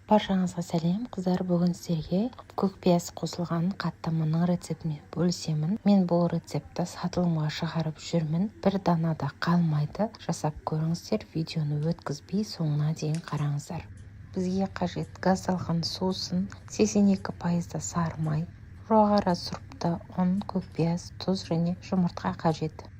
Баршаңызға сәлем, қыздар! Бүгін сіздерге көк пияз қосылған қаттаманың рецептімен бөлісемін. Мен бұл рецептті сатылымға шығарып жүрмін, бір дана да қалмайды. Жасап көріңіздер, видеоны өткізбей соңына дейін қараңыздар. Бізге қажет: газдалған сусын, 82%-да сары май, жоғары сұрыпты ұн, көк пияз, тұз және жұмыртқа қажет.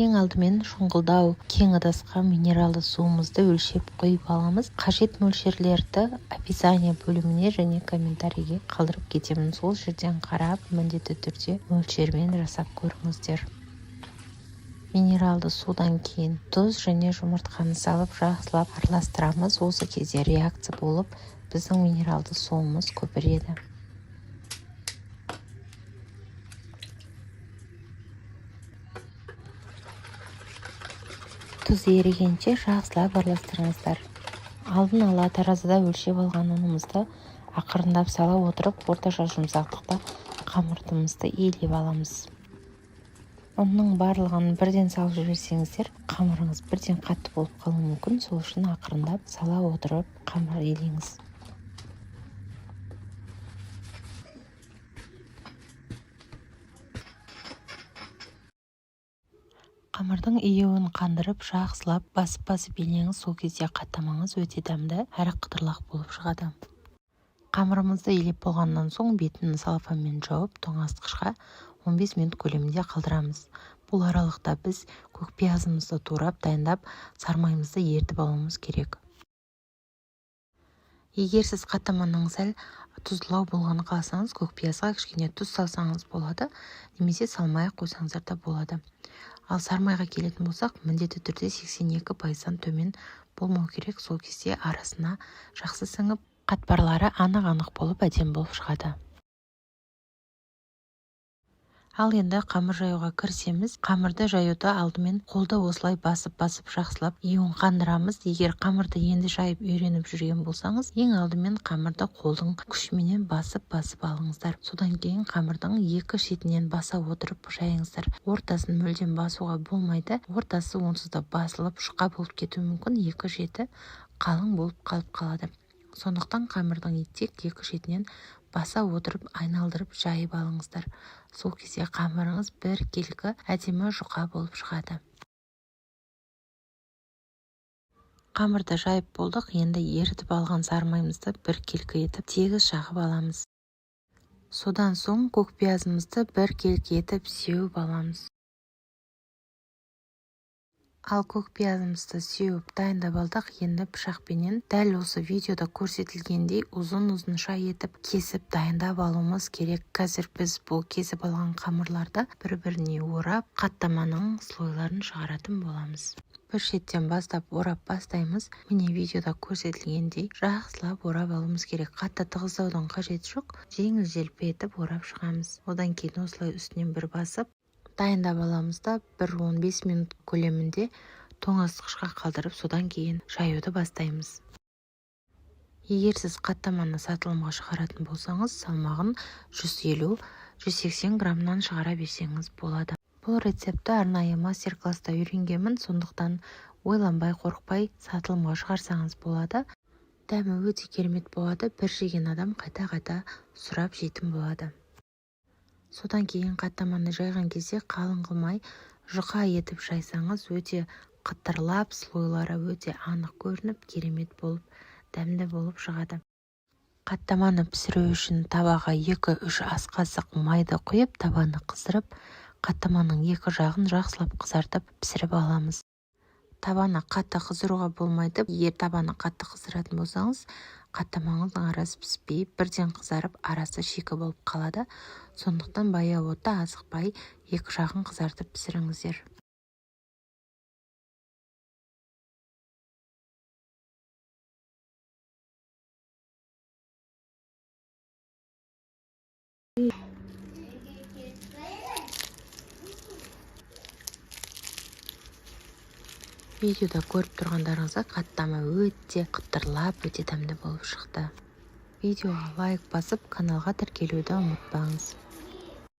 Ең алдымен шұңғылдау кең ыдысқа минералды суымызды өлшеп құйып аламыз. Қажет мөлшерлерді описание бөліміне және комментарийге қалдырып кетемін. Сол жерден қарап, міндетті түрде мөлшермен жасап көріңіздер. Минералды судан кейін тұз және жұмыртқаны салып, жақсылап араластырамыз. Осы кезде реакция болып, біздің минералды суымыз көпіреді. Тұз ерігенше жақсылап араластырыңыздар. Алдын ала таразыда өлшеп алған ұнымызды ақырындап сала отырып, орташа жұмсақтықта қамырымызды илеп аламыз. Ұнның барлығын бірден салып жіберсеңіздер, қамырыңыз бірден қатты болып қалуы мүмкін. Сол үшін ақырындап сала отырып қамыр илеңіз. Қамырдың июін қандырып, жақсылап басып-басып илеңіз. Сол кезде қаттамаңыз өте дәмді әрі қытырлақ болып шығады. Қамырымызды илеп болғаннан соң, бетін целлофанмен жауып, тоңазытқышқа 15 минут көлемінде қалдырамыз. Бұл аралықта біз көк пиязымызды турап дайындап, сарымайымызды ерітіп алуымыз керек. Егер сіз қаттаманың сәл тұздылау болғанын қаласаңыз, көк пиязға кішкене тұз салсаңыз болады немесе салмай ақ қойсаңыздар да болады. Ал сарымайға келетін болсақ, міндетті түрде 82%-дан төмен болмау керек. Сол кезде арасына жақсы сіңіп, қатпарлары анық-анық болып, әдемі болып шығады. Ал енді қамыр жаюға кірісеміз. Қамырды жаюда алдымен қолды осылай басып-басып, жақсылап июін қандырамыз. Егер қамырды енді жайып үйреніп жүрген болсаңыз, ең алдымен қамырды қолдың күшіменен басып-басып алыңыздар. Содан кейін қамырдың екі шетінен баса отырып жайыңыздар. Ортасын мүлдем басуға болмайды. Ортасы онсыз да басылып, жұқа болып кетуі мүмкін, екі шеті қалың болып қалып қалады. Сондықтан қамырдың тек екі шетінен баса отырып, айналдырып жайып алыңыздар. Сол кезде қамырыңыз біркелкі, әдемі, жұқа болып шығады. Қамырды жайып болдық. Енді ерітіп алған сары біркелкі етіп тегіс жағып аламыз. Содан соң көк пиязымызды біркелкі етіп сеуіп аламыз. Ал көк пиязымызды сеуіп дайындап алдық. Енді пышақпенен дәл осы видеода көрсетілгендей ұзын-ұзынша етіп кесіп дайындап алуымыз керек. Қазір біз бұл кесіп алған қамырларды бір-біріне орап, қаттаманың слойларын шығаратын боламыз. Бір шеттен бастап орап бастаймыз. Міне, видеода көрсетілгендей жақсылап орап алуымыз керек. Қатты тығыздаудың қажеті жоқ, жеңіл желпі етіп орап шығамыз. Одан кейін осылай үстінен бір басып дайындап аламыз да, бір 15 минут көлемінде тоңазытқышқа қалдырып, содан кейін жаюды бастаймыз. Егер сіз қаттаманы сатылымға шығаратын болсаңыз, салмағын 150-180 граммнан шығара берсеңіз болады. Бұл рецептті арнайы мастер-класста үйренгенмін, сондықтан ойланбай, қорықпай сатылымға шығарсаңыз болады. Дәмі өте керемет болады, бір жеген адам қайта-қайта сұрап жейтін болады. Содан кейін қаттаманы жайған кезде қалың қылмай, жұқа етіп жайсаңыз, өте қытырлап, слойлары өте анық көрініп, керемет болып, дәмді болып шығады. Қаттаманы пісіру үшін табаға 2-3 ас қасық майды құйып, табаны қыздырып, қаттаманың екі жағын жақсылап қызартып пісіріп аламыз. Табаны қатты қыздыруға болмайды. Егер табаны қатты қыздыратын болсаңыз, қаттамаңыздың арасы піспей, бірден қызарып, арасы шикі болып қалады. Сондықтан баяу отта асықпай екі жағын қызартып пісіріңіздер. Видеода көріп тұрғандарыңыздай, қаттама өте қытырлап, өте дәмді болып шықты. Видеоға лайк басып, каналға тіркелуді ұмытпаңыз.